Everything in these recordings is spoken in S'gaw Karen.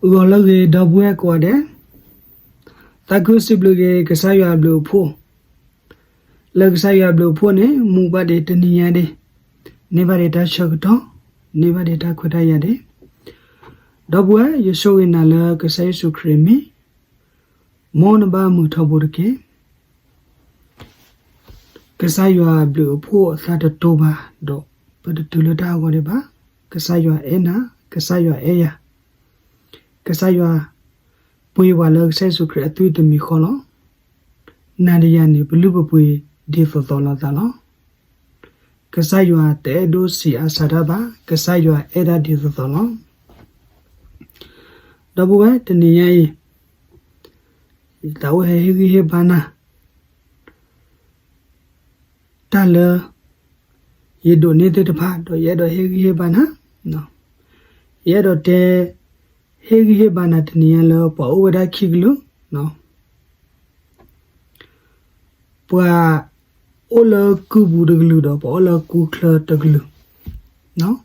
ဂီၤလၢအဂ့ၤ ဒီပုၢ်ဝဲၢ်ကိးဂၤဒဲး, သးခုစံးဘျုးက့ၤကစၢ်ယွၤအဘျုးအဖှိၣ်, လၢကစၢ်ယွၤအဘျုးအဖှိၣ်န့ၣ် မူဘၣ်ဒံးတနံၤညါဒံး, န့ၢ်ဘၣ်ဒံးတၢ်ဆၢကတီၢ်, န့ၢ်ဘၣ်ဒံးတၢ်ခွဲးတၢ်ယာ်ဒံး, ဒီပုၢ်ဝဲၢ် ယဆိၣ်ဂ့ၤနၤလၢကစၢ်ယ့ၣ်ၡူးခရံာ်အမံၤ, မ်နဘၣ်မုာ်ထီဘိတက့ၢ်. ကစၢ်ယွၤအဘျုးအဖှိၣ်အသးတတိၤဘၣ်ဒီး ပတတုၤလၢတၢ်အဂီၢ်ဒံးဘၣ်. ကစၢ်ယွၤအဲၣ်နၤ, ကစၢ်ယွၤအဲၣ်ယၤ, ကစၢ်ယွၤပှ့ၤပှၤလၢကစၢ်ယ့ၣ်ၡူးခရံာ်အသွံၣ်တမံၤဃီလီၤ. နၤဒီးယၤန့ၣ် ပလုၢ်ပပှ့ၤဒ်သိးသိးလိာ်သးလီၤ. ကစၢ်ယွၤတအဲၣ်ဒိးစံးအါစှၤတၢ်ဘၣ်, ကစၢ်ယွၤအဲၣ်ဒၣ်ဒ်သိးသိးလီၤ. ဒီပုၢ်ဝဲၢ် တနံၤညါအံၤ ယသးအိၣ်ဟဲဟ့ၣ်ဂံၢ်ဟ့ၣ်ဘါနၤ တၢ်လၢယဒိးန့ၢ်သ့ၣ်တဖၣ် ဒီးယအဲၣ်ဒိးဟ့ၣ်ဂံၢ်ဟ့ၣ်ဘါနၤ, ယအဲၣ်ဒိးတဲ ဟ့ၣ်ဂံၢ်ဟ့ၣ်ဘါနၤတနံၤညါလၢပှၤအိၣ်ဝဲဒၣ်ခံကလုာ်, ပှၤအိၣ်လၢကုပူၤတကလုာ်ဒီးပှၤအိၣ်လၢကုချၢတကလုာ်.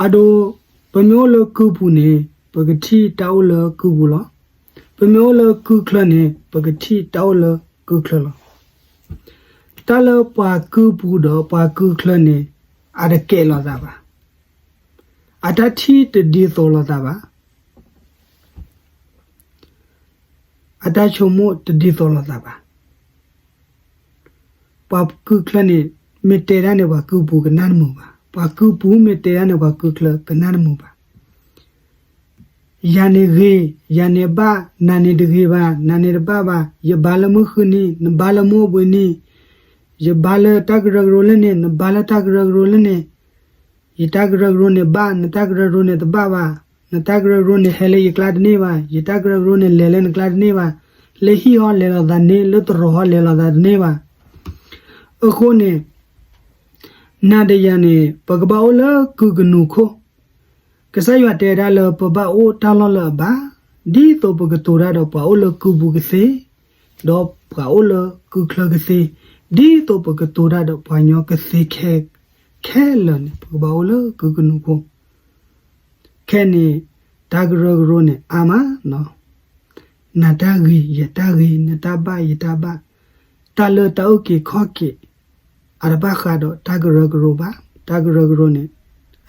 အဒိ ပမ့ၢ်အိၣ်လၢကုပူၤန့ၣ် ပကထံၣ်တၢ်အိၣ်လၢကုပူၤလီၤ. ပမ့ၢ်အိၣ်လၢကုချၢန့ၣ် ပကထံၣ်တၢ်အိၣ်လၢကုချၢလီၤ. တၢ်လၢပှၤကုပူၤဒီးပှၤကုချၢန့ၣ် အတကဲးလိာ်သးဘၣ်. အတၢ်ထံၣ်တဒ်သိးလိာ်သးဘၣ်. အတၢ်ဆိကမိၣ်တဒ်သိးလိာ်သးဘၣ်. ပှၤကုချၢန့ၣ် မ့ၢ်တဲတၢ်န့ၣ် ပှၤကုပူၤကနၣ်တမုာ်ဘၣ်. ပှၤကုပူၤမ့ၢ်တဲတၢ်န့ၣ် ပှၤကုချၢကနၣ်တမုာ်ဘၣ်. ယၤန့ၣ်ဂ့ၤ, ယၤန့ၣ်ဘၣ်, နၤန့ၣ်တဂ့ၤဘၣ်, နၤန့ၣ်တဘၣ်ဘၣ်, ယဘါလၢမုၢ်ဃုနံၤ, နဘါလၢမုၢ်အိၣ်ဘှံးနံၤ, ယဘါလၢတၢ်ကရၢကရိလၢန့ၣ်, နဘါလၢတၢ်ကရၢကရိလၢန့ၣ်, ယတၢ်ကရၢကရိန့ၣ်ဘၣ်, နတၢ်ကရၢကရိန့ၣ်တဘၣ်ဘၣ်, နတၢ်ကရၢကရိန့ၣ်ဟဲလၢယကျါတန့ၢ်ဘၣ်, ယတၢ်ကရၢကရိန့ၣ်လဲၤလၢနကျါတန့ၢ်ဘၣ်, လၢဟံၣ်ဟီလဲၤလိာ်သးန့ၣ်, လၢတရိးဟီလဲၤလိာ်သးတန့ၢ်ဘၣ်. အဃိန့ၣ် နၤဒီးယၤန့ၣ် ပကဘၣ်အိၣ်လၢကုကနူၤခိၣ်. ကစၢ်ယွၤတဲဒၣ်လၢပဘၣ်အိၣ်တၢ်လီၢ်လၢအဘၣ်, ဒ်သိးပကတိၤတၢ်ဒီးပှၤအိၣ်လၢကုပူၤကသ့, ဒီးပှၤအိၣ်လၢကုချၢကသ့, ဒ်သိးပကတိၤတၢ်ဒီးပှၤကညီကသ့ခဲ, ခဲလၢာ်န့ၣ် ပကဘၣ်အိၣ်လၢကုကနူၤခိၣ်. ခဲန့ၣ် တၢ်ကရၢကရိန့ၣ်အါမး, နၤတၢ်ဂ့ၤ, ယတၢ်ဂ့ၤ, နတၢ်ဘၣ်, ယတၢ်ဘၣ်, တၢ်လၢတၢ်အုၣ်က့ၤခီၣ်က့ၤ အတဘၣ်ဃးဒီးတၢ်ကရၢကရိဘၣ်. တၢ်ကရၢကရိန့ၣ်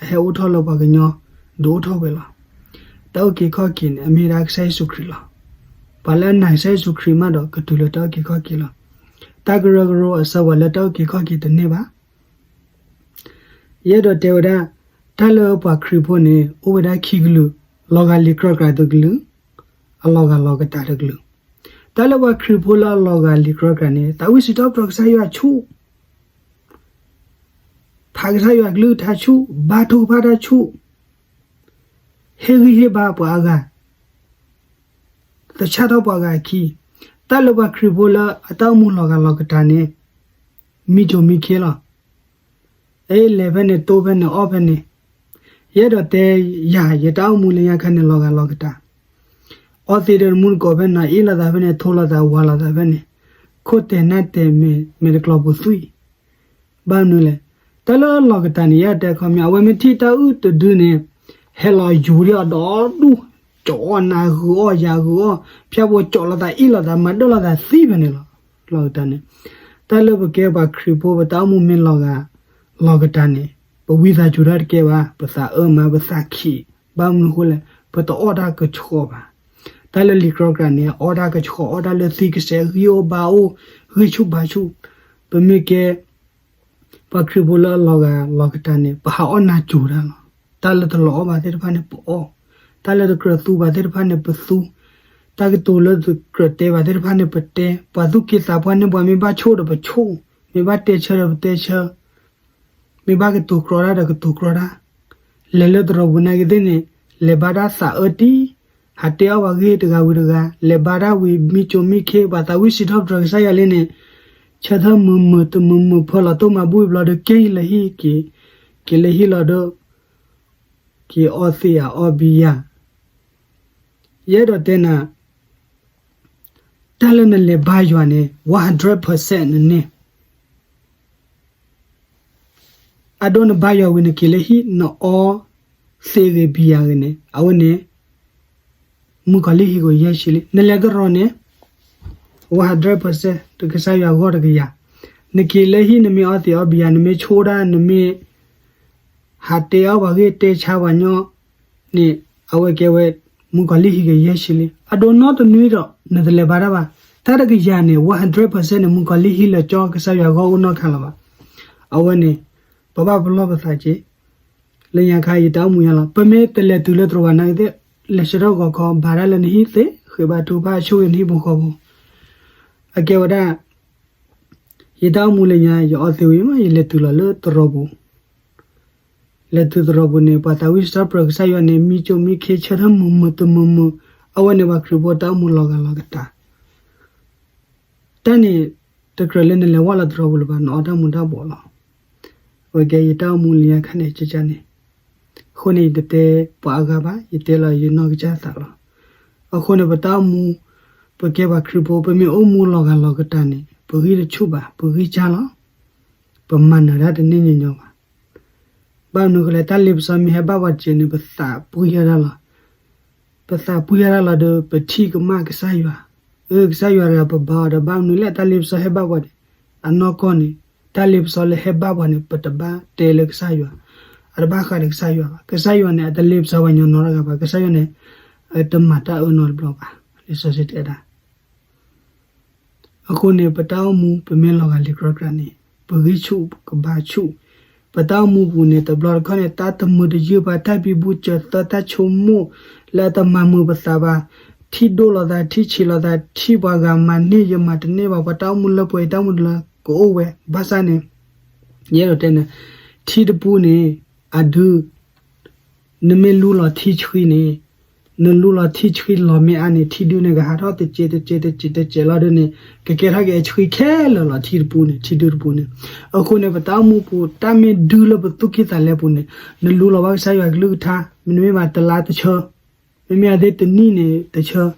အဟဲအိၣ်ထီၣ်လၢပှၤကညီ ဒုးအိၣ်ထီၣ်ဝဲလီၤ. တၢ်အုၣ်က့ၤခီၣ်က့ၤန့ၣ် အမ့ၢ်ဒၣ်ကစၢ်ယ့ၣ်ၡူးခရံာ်လီၤ. ပှၤလၢအနာ်ကစၢ်ယ့ၣ်ၡူးခရံာ်မးဒီး ကတုၤလၢတၢ်အုၣ်က့ၤခီၣ်က့ၤလီၤ. တၢ်ကရၢကရိအဆၢပှၤလၢတၢ်အုၣ်က့ၤခီၣ်က့ၤတန့ၢ်ဘၣ်. ယအဲၣ်ဒိးတဲဝဲဒၣ် တၢ်လၢပှၤခရံာ်ဖိန့ၣ် အိၣ်ဝဲဒၣ်ခံကလုာ်, လီၤဂာ်လံာ်ကြီကြးတကလုာ်, အလီၤဂာ်လီၤကတၢ်တကလုာ်. တၢ်လၢပှၤခရံာ်ဖိလၢအလီၤဂာ်လံာ်ကြီကြးန့ၣ် သးဝံၣ်စံးထီၣ်ပတြၢၤကစၢ်ယွၤဆူၣ်, ဖးကစၢ်ယွၤကလုၢ်ကထါဆူၣ်, ဘါထုကဖၣ်တၢ်ဆူၣ်, ဟ့ၣ်ဂံၢ်ဟ့ၣ်ဘါပှၤအဂၤ, သဆၣ်ထီၣ်ပှၤဂၤအခံ. တၢ်လၢပှၤခရံာ်ဖိလၢအတၢ်အိၣ်မူလီၤဂာ်လီၤကတၢ်န့ၣ် မံကၠိမံခ့လီၤ. အ့ လဲၤဖဲန့ၣ် တိၢ်ဖဲန့ၣ် အီၣ်ဖဲန့ၣ်. ယအဲၣ်ဒိးတဲယၤ ယတၢ်အိၣ်မူလၢညါခါန့ၣ် လီၤဂာ်လီၤကတၢ်. အီသံးဒီးတမူတကိးဖဲန့ၣ်, အ့ၣ်လိာ်သးဖဲန့ၣ်, ထိလိာ်သး, ဝၤလိာ်သးဖဲန့ၣ်, ခိၣ်တဲာ်နၢ်တဲာ် မဲာ်တကျီၤပူၤသွံၣ်. ဘၣ်မနုၤလဲၣ်, တၢ်လၢလီၤကတၢ်န့ၣ် ယအဲၣ်ဒိးတဲခီပညီ အဝဲမ့ၢ်ထံၣ်တၢ်အုၣ်တဒုန့ၣ် ဟဲလီၤယူၤဒံးအီၤဒီဒူၣ်, ကၠီအီၣ် နၤဂုာ်အီၣ် ယၤဂုာ်အီၣ်, ဖၠၣ်ဖိကၠီလိာ်သး အ့ၣ်လိာ်သး မၤဒၢၣ်လိာ်သးသံဖဲန့ၣ်လီၤ. လီၤကတၢ်န့ၣ် တၢ်လၢပကဲပှၤခရံာ်ဖိ ပတၢ်အိၣ်မူမ့ၢ်လီၤဂာ်လီၤကတၢ်န့ၣ် ပဝံသးစူၤတၢ်တကဲဘၣ်, ပသးအၢမး ပသးခံး. ဘၣ်မနုၤအဃိလဲၣ်, ပတအီၣ်တၢ်ကဆှီဘၣ်. တၢ်လၢလံာ်ကြီကြးန့ၣ် အီၣ်တၢ်ကဆှီ, အီၣ်တၢ်လၢသံကစဲး, ဂံၢ်အိၣ်ဘါအိၣ်, ဂံၢ်ဆူၣ်ဘါဆူၣ်. ပမ့ၢ်ကဲ ပှၤခရံာ်ဖိလၢအလီၤဂာ်လီၤကတၢ်န့ၣ် ပဟးအီၣ်နၤစူၤတၢ်လီၤ. တၢ်လၢတလီၤအီၣ်ဘၣ်သ့ၣ်တဖၣ်န့ၣ် ပအီၣ်, တၢ်လၢတကြၢးသူဘၣ်သ့ၣ်တဖၣ်န့ၣ် ပသူ, တၢ်ကတိၤလၢတကြၢးတဲဘၣ်သ့ၣ်တဖၣ်န့ၣ် ပတဲ, ပှၤသူၣ်က့သးပှၢ်န့ၢ်ပှၤ မ့ၢ်ဘၣ်ဆိၣ်ဒီးပဆိၣ်, မ့ၢ်ဘၣ်တဲဆၢဒီးပတဲဆၢ, မ့ၢ်ဘၣ်ကတိၤကြီတၢ်ဒီးကတိၤကြီတၢ်. လဲၤလၢတရီးပူၤနာ်က့သ့ၣ်န့ၣ် လဲၤဘါတၢ်သးအၢတံၢ်, ဟးတဲအီၣ်ပှၤဂ့ၢ်တဂၤဝံၤတဂၤ, လဲၤဘါတၢ်ဝံၤ မံကၠိမံခ့, ပှၤသးဝံၣ်စံးထီၣ်ပတြၢၤကစၢ်ယွၤလံန့ၣ်, ဆၢထၢၣ်မုာ်မုာ်တမုာ်မုာ် ဖၢလီၤတိၢ်မၤဘူၣ်ဘျီဒီး က့ၤလၢဟံၣ်က့ၤ, က့ၤလၢဟံၣ်လီၤဒီး က့ၤအီသံးယၤအီဘံယၤ. ယအဲၣ်ဒိးတဲနၤ, တၢ်လၢနလဲၤဘါယွၤန့ၣ် one hundred percent နန့ၢ်, အဒိနဘါယွၤဝံၤ နက့ၤလၢဟံၣ် နအီသံးဂ့ၤဘံယၤဂ့ၤန့ၣ် အဝဲန့ၣ် မုၣ်ကီၤလံၢ်ဟံၣ်ကယဲၢ်ဆံလံ. နလဲၤသရိာ်န့ၣ် one hundred percent တကစၢ်ယွၤဂီၢ်တကယၤ. နက့ၤလၢဟံၣ် နမ့ၢ်အီသံးအီဘံယၤ နမ့ၢ်ဆိၣ်ဒၣ် နမ့ၢ် ဟးတဲအီၣ်ပှၤဂ့ၢ် တဲဆါပှၤညီန့ၣ် အဝဲကဲဝဲ မုၣ်ကီၤလံၢ်ဟံၣ်ကယဲၢ်ဆံလံ. အဒိနီတနွံဒီး နတလဲၤဘါတၢ်ဘၣ်. တၢ်တကယၤန့ၣ် one hundred percent န့ၣ် မုၣ်ကီၤလံၢ်ဟံၣ်လၢကၠီ ကစၢ်ယွၤဂီၢ်အိၣ်နီတခါလၢၤဘၣ်. အဝဲန့ၣ် ပဘၣ်ပလီၢ်ပသးက့ၤ လၢညါခါ ယတၢ်အိၣ်မူယါလီၤ. ပမ့ၢ်တလဲၤတုၤလၢသရိာ်ဘၣ်နာ်က့သ့ၣ် လဲၤဆှၢထီၣ်ဂီၤခီ ဘါတၢ်လၢနဟံၣ်သ့ ဃ့ဘါထုကဖၣ် ဆိၣ်ဂ့ၤနဟံၣ်ဖိဃီဖိ. အကဲဝဲဒၣ် ယတၢ်အိၣ်မူလၢညါ ယအီသံးဝံၤမး ယလဲၤတုၤလီၤလၢသရိာ်ပူၤ လဲၤတုၤသရိာ်ပူၤန့ၣ် ပှၤသးဝံၣ်စံးထီၣ်ပတြၢၤကစၢ်ယွၤန့ၣ် မံကၠိမံခ့ဆၢထၢၣ်မုာ်မုာ်တမုာ်မုာ်. အဝဲန့ၣ်ပှၤခရံာ်ဖိတၢ်အိၣ်မူလီၤဂာ်လီၤကတၢ် တၢ်န့ၣ် တကြၢးလၢနလဲၤဝဲလီၤသရိာ်ပူၤလၢၤဘၣ် နအီတၢ်မူၤတၢ်ဘှီးလီၤ. အဝဲကဲယတၢ်အိၣ်မူလၢညါခါန့ၣ် ကကန့ၣ် အဃိန့ၣ် ယတတဲပှၤအဂၤဘၣ် ယတဲလီၤယနီၢ်ကစၢ်သးလီၤ. အဃိန့ၣ် ပတၢ်အိၣ်မူ ပကဲပှၤခရံာ်ဖိ ပမ့ၢ်အိၣ်မူလီၤဂာ်လီၤကတၢ်န့ၣ် ပဂံၢ်တဆူၣ်ဘၣ် ပဂံၢ်စၢ်လီၤ. ပမၤနၢၤတၢ်တန့ၢ်ညီညီဘၣ်. ဘၣ်မနုၤဃိလဲၣ် တၢ်လ့ပစီမ့ၢ်ဟဲဘၣ်ပှၤတစဲးန့ၣ် ပသးပှံၢ်ယါတၢ်လီၤ. ပသးပှံၢ်ယါတၢ်လီၤဒီး ပထံၣ်ကမၣ်ကစၢ်ယွၤ. အၢ ကစၢ်ယွၤတဂၤပဘါအီၤဒီး ဘၣ်မနုၤလဲၣ် တၢ်လ့ပစီဟဲဘၣ်ပှၤန့ၣ် အနီၢ်ကီၢ်န့ၣ် တၢ်လ့ပစီလၢဟဲဘၣ်ပှၤန့ၣ် ပတဘၣ်တဲလၢကစၢ်ယွၤ, အတဘၣ်ဃးဒီးကစၢ်ယွၤဘၣ်. ကစၢ်ယွၤန့ၣ် အတလ့ပစီပှၤညီနီတဂၤဘၣ်. ကစၢ်ယွၤန့ၣ် အတမၤတၢ်အၢနီတဘျီဘၣ်. လံာ်စီဆှံတဲဒၣ် အဃိန့ၣ် ပတၢ်အိၣ်မူ ပမ့ၢ်လီၤဂာ်လံာ်ကြီကြာ်န့ၣ် ပဂံၢ်ဆူၣ် ကဘါဆူၣ်. ပတၢ်အိၣ်မူပူၤန့ၣ် တဘျီတခီၣ်န့ၣ် တၢ်တမုာ်တယုၢ်ဘၣ် တၢ်ဘံဘူစၢၤသၢ တၢ်ဆိကမိၣ်လၢအတမၤမုာ်ပသးဘၣ်, ထံၣ်ဒိၣ်လိာ်သး ထံၣ်ဆံးလိာ်သး ထံၣ်ပှၤဂၤမၤန့ၢ် ယမၤတန့ၢ်ဘၣ်, ပှၤတၢ်အိၣ်မူလၢပှဲၤ တၢ်အိၣ်မူလၢကအိၣ်ဝဲ ဘၣ်ဆၣ်န့ၣ် ယအဲၣ်ဒိးတဲန့ၣ် ထံတပူန့ၣ် အဒု နမ့ၢ်လူလီၤထံဆှံန့ၣ် နလူလီၤထံဆှံလီၤမ့ၢ်အါန့ၣ် ထံဒုန့ၣ်ကဟးထီၣ်တစဲးတစဲးတစဲးတစဲးလီၤဒုန့ၣ် ကကဲထီၣ်က့ၤအဆှံခဲလၢာ်လီၤ ထံတပူန့ၣ် ထံဒုတပူန့ၣ်. အဃိန့ၣ် ပတၢ်အိၣ်မူပူၤ တၢ်မ့ၢ်ဒုလၢပသူၣ်ကံၢ်သးလဲပူၤန့ၣ် နလူလီၤဘၣ်ကစၢ်ယွၤကလုၢ်ကထါ မ့တမ့ၢ်ဘၣ်တလါတဆၢ မ့မ့ၢ်အသ့တနံၣ်န့ၣ်တဆၢ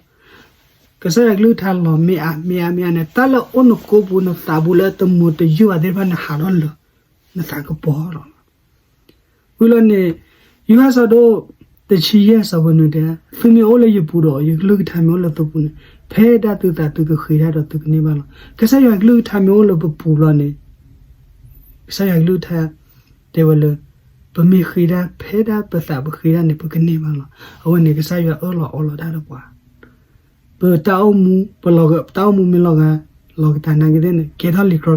ကစၢ်ယွၤကလုၢ်ကထါလီၤမ့ၢ်အါ မ့ၢ်အါ မ့ၢ်အါန့ၣ် တၢ်လၢအအိၣ်နကိပူၤ နသးပူၤလၢတမုာ်တယုၢ်ဘၣ်သ့ၣ်တဖၣ်န့ၣ် ဟးထီၣ်လၢာ် နသးကပီၤလီၤ. ဝံၤလီၤန့ၣ် ယိၤဟၣ်ဆၢဒိၣ်တဆံယဲၢ် အဆၢဖိနွံတဲ သုမ့ၢ်အိၣ်လၢယပူၤဒီး ယကလုၢ်ကထါမ့ၢ်အိၣ်လၢသုပူၤန့ၣ် ဖဲဒၣ်သုသးသုကဃ့ဒၣ်ဒီးသုကန့ၢ်ဘၣ်လီၤ. ကစၢ်ယွၤကလုၢ်ကထါမ့ၢ်အိၣ်လၢပပူၤလီၤန့ၣ် ကစၢ်ယွၤကလုၢ်ကထါတဲဝဲလၢ ပမ့ၢ်ဃ့ဒၣ်ဖဲဒၣ်ပသးပဃ့ဒၣ်န့ၣ် ပကန့ၢ်ဘၣ်လီၤ. အဝဲန့ၣ် ကစၢ်ယွၤအၢၣ်လီၤအီလီၤတၢ်ဒီးပှၤ ပတၢ်အိၣ်မူ ပလီၤဂာ် ပတၢ်အိၣ်မူမ့ၢ်လီၤဂာ်လီၤကတၢ်နာ်က့သ့ၣ်န့ၣ်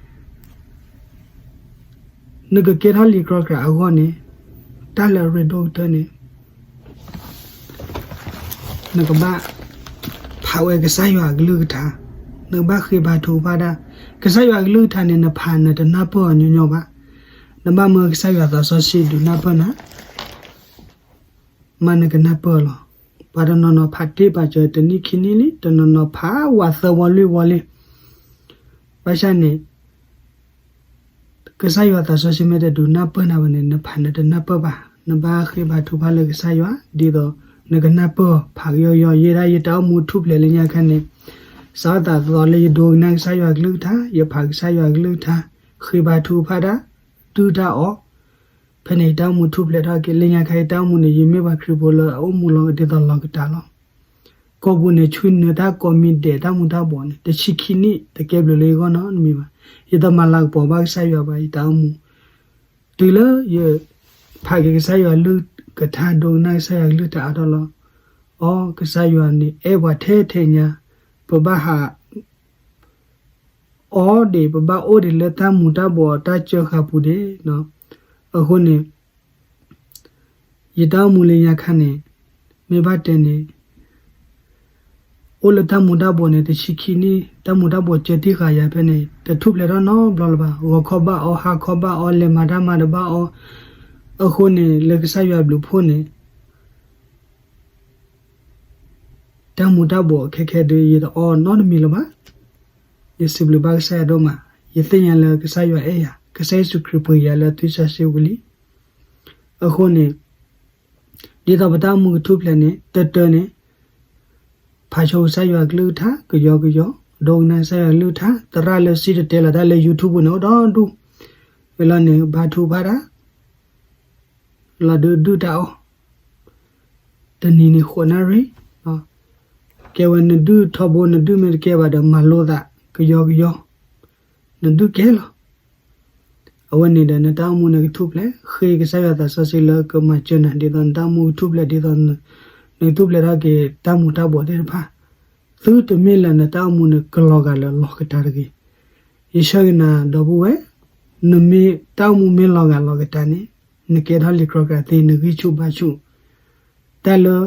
ကဲထီၣ်လံာ်ကြီကြာ်သ့ နကကဲထီၣ်လံာ်ကြီကြာ်အဂီၢ်န့ၣ် တၢ်လၢအရ့ဒိၣ်ကတၢၢ်န့ၣ် နကဘၣ်ဖးဝဲကစၢ်ယွၤအကလုၢ်ကထါ, နကဘၣ်ဃ့ဘါထုကဖၣ်တၢ်. ကစၢ်ယွၤအကလုၢ်ကထါန့ၣ် နဖးနတနၢ်ပၢၢ်အီၤညီညီဘၣ်. နဘၣ်မၢကစၢ်ယွၤသးစီဆှံဒုးနၢ်ပၢၢ်နၤ မ့ၢ်နကနၢ်ပၢၢ်လီၤ. ပှၤတနီၤနီၤဖးတ့ၢ်ပာ်စၢၤတနံၣ်ခံနံၣ်လံ, တနီၤနီၤဖးဝးသၢဝီလွံၢ်ဝီလံ. ဘၣ်ဆၣ်န့ၣ် ကစၢ်ယွၤသးစီဆှံမ့ၢ်တဒုးနၢ်ပၢၢ်နၤဘၣ်န့ၣ် နဖးနတနၢ်ပၢၢ်ဘၣ်. နဘၣ်ဃ့ဘါထုကဖၣ်လၢကစၢ်ယွၤ ဒ်သိးနကနၢ်ပၢၢ်အီၤ. ဖးကယီကယီ ယဲဒၣ်ယတၢ်အိၣ်မူထူၣ်ဖျဲးလၢညါခါန့ၣ် စးထီၣ်သးသီလၢယဒိကနၣ်ကစၢ်ယွၤကလုၢ်ကထါ, ယဖးကစၢ်ယွၤကလုၢ်ကထါ, ဃ့ဘါထုကဖၣ်တၢ်, ဒုၣ်တၢ်အီၣ် ဖဲန့ၣ် ယတၢ်အိၣ်မူထူၣ်ဖျဲးထီၣ်က့ၤ. လၢညါခါယတၢ်အိၣ်မူန့ၣ် ယမ့ၢ်ပှၤခရံာ်ဖိလၢအအိၣ်မူလီၤဒ်သိးလီၤကတၢ်လီၤ. ကိာ်ပူၤန့ၣ် ဆွံနၢၤတၢ်ကိးမံၤဒဲးတၢ်မူၤတၢ်ဘှီးန့ၣ် တဆံခံနံၣ် တကဲဘျုးလၢယဂီၢ်နီတမံၤဘၣ်. ယတမၤလၤကပီၤဘၣ်ကစၢ်ယွၤဘၣ် ယတၢ်အိၣ်မူ. တုၤလၢယဖးက့ၤကစၢ်ယွၤကလုၢ်ကထါ ဒိကနၣ်ကစၢ်ယွၤကလုၢ်ကထါအါထီၣ်လီၤ. အိ ကစၢ်ယွၤန့ၣ်အဲၣ်ပှၤထဲထဲညါ, ပဘၣ်ဟး အိၣ်ဒံး ပဘၣ်အိၣ်ဒံးလၢတၢ်မူၤတၢ်ဘှီးတၢ်စၢဃာ်ပူၤဒံး. အဃိန့ၣ် ယတၢ်အိၣ်မူလၢညါခါန့ၣ် မ့ၢ်ဘၣ်တဲန့ၣ် အိၣ်လၢတၢ်မူၤတၢ်ဘှီးန့ၣ် တဆံခံနံၣ် တၢ်မူၤတၢ်ဘှီးစၢတံၢ်ဃာ်ယၤဖဲန့ၣ် တထူၣ်ဖျဲးထီၣ်နီတဘျီလၢၤဘၣ်. ဂီၤခီဘၣ်အီ ဟါခီဘၣ်အီ လဲၤမၤတၢ်မၤတဘၣ်အီ. အဃိန့ၣ် လၢကစၢ်ယွၤဘျုးဖှိၣ်န့ၣ် တၢ်မူၤတၢ်ဘှီးခဲခဲဒုး ယတအီနီတမံၤလၢၤဘၣ်. ယစံးဘျုးဘၣ်ကစၢ်ယွၤဒိၣ်မး, ယသ့ၣ်ညါလၢကစၢ်ယွၤအဲၣ်ယၤ, ကစၢ်ယ့ၣ်ၡူးခရံာ်ပှ့ၤယၤလၢသွံၣ်စီဆှံပူၤလံ. အဃိန့ၣ် ဒ်သိးပတၢ်အိၣ်မူကထူၣ်ဖျဲးန့ၣ် တၢတၢန့ၣ် ဖးဆိကစၢ်ယွၤကလုၢ်ကထါ ကယီကယီ, ဒိကနၣ်ကစၢ်ယွၤကလုၢ်ကထါ, သရၣ်လၢစံၣ်တဲၤတဲလီၤတၢ်လၢ YouTube ပူၤန့ၣ် အိၣ်ဒီဒူၣ်, ဝံၤလီၤန့ၣ် ဘါထုကဖၣ်တၢ် လီၤဒုးဒုၣ်တၢ်အီၣ်, တနံၤန့ၣ် ဃိးနၣ်ရံၣ် ကဲဝဲနဒုၣ်ထီဘိ နဒုၣ်မ့ၢ်တကဲဘၣ်ဒီး မၤလိသးကယီကယီ, နဒုၣ်ကဲလီၤ. အဝဲန့ၣ်ဒီး နတၢ်အိၣ်မူန့ၣ်ကထူၣ်ဖျဲး, ဃ့ကစၢ်ယွၤသးစီဆှံလၢကမၤစၢၤနၤ ဒ်သိးနတၢ်အိၣ်မူကထူၣ်ဖျဲး, ဒ်သိးနကထူၣ်ဖျဲးထီၣ်က့ၤတၢ်မူၤတၢ်ဘှီးသ့ၣ်တဖၣ်, သုတမ့ၢ်လၢနတၢ်အိၣ်မူန့ၣ်ကလီၤဂာ်လၢလီၤကတၢ်တဂ့ၤ. ယဆၢဂ့ၤနၤ ဒီပုၢ်ဝဲၢ်, နမ့ၢ်တၢ်အိၣ်မူမ့ၢ်လီၤဂာ်လီၤကတၢ်န့ၣ်, နကဲထီၣ်လံာ်ကြီကြၤသ့, နဂံၢ်ဆူၣ်ဘါဆူၣ်, တၢ်လၢ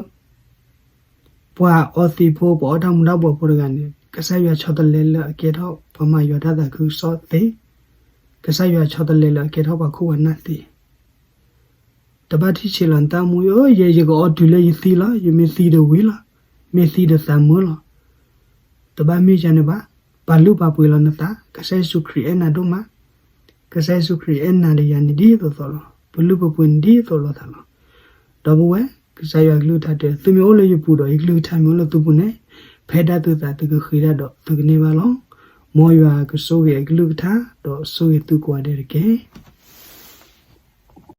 ပှၤအီသံးဖိ ပှၤအီၣ်တၢ်မူၤတၢ်ဘှီးဖိတဂၤန့ၣ် ကစၢ်ယွၤဆီတလဲလၢအကဲထီၣ်ပှၤမၤယွၤတၢ်သးခုကစီၣ်သ့, ကစၢ်ယွၤဆီတလဲလၢအကဲထီၣ်ပှၤခိၣ်ပှၤနၢ်သ့. တဘၣ်ထံၣ်ဆံးလီၤနတၢ်အိၣ်မူ, ယဲယကအီတုၤလၢယသံလီၤ, ယမ့ၢ်သံဒီးဝံၤလီၤ, မ့ၢ်သံဒီးသးမုာ်လီၤ. တဘၣ်မ့ၢ်ယၤန့ၣ်ဘၣ်, ပာ်လုၢ်ပာ်ပှ့ၤလီၤနသး, ကစၢ်ယ့ၣ်ၡူးခရံာ်အဲၣ်နၤဒိၣ်မး, ကစၢ်ယ့ၣ်ၡူးခရံာ်အဲၣ်နၤဒီးယၤန့ၣ်ဒ်သိးသိးလီၤ, ပလုၢ်ပပှ့ၤန့ၣ်ဒ်သိးလိာ်သးလီၤ. ဒီပုၢ်ဝဲၢ်, ကစၢ်ယွၤကလုၢ်ကထါတဲ, သုမ့ၢ်အိၣ်လၢယပူၤဒီး ယကလုၢ်ကထါမ့ၢ်အိၣ်လၢသုပူၤန့ၣ်, ဖဲဒၣ်သုသးသုကဃ့ဒၣ်ဒီးသုကန့ၢ်ဘၣ်လီၤ. မ်ယွၤကဆိၣ်ဂ့ၤအကလုၢ်ကထါ, ဒီးဆိၣ်ဂ့ၤသုကိးဂၤဒဲးတက့ၢ်.